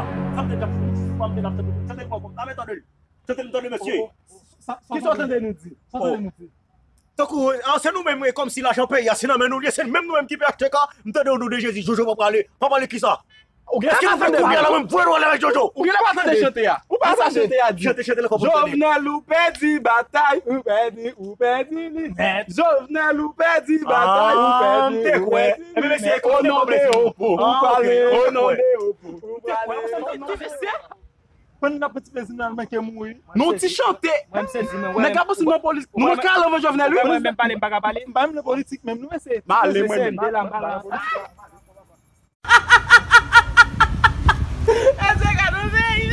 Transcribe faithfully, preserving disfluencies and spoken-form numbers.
la. Sa m te t ap fè, sa m te t ap fè, tande l, tande l, mesye. Kisa w tande nou di? Sa w tande nou di? Tankou, ah, se nou menm, e kòmsi lajan peyi a, se nan men nou l ye, se menm nou menm ki pe achte ka. M tande w nou de Jezi, Jojo pa prale, pa prale kisa? Ou gen lè pa tande kounye a la menm, voye nou ale avèk Jojo. Ou gen lè pa tande chante a. Ou pa sa chante a di. Chante, chante, lè kòm tande. Jovenel, ou pèdi batay, ou pèdi, ou pèdi li nèt. Jovenel, ou pèdi batay, ou pèdi, ou pèdi li nèt. O non de Opo, ou prale, o non de Opo, ou prale. Pandan n ap pran ti plezi n al manke mouri. Nou ti chante. Mwen m sezi mwen. Nèg la panse nou nan politik. Nou manke al anvan Jovenel wi. Mwen menm pale m pa ka pale. M pa menm nan politik menm nou mesye. Pale mwen menm. M te la m pa la. Èske ka nou veye?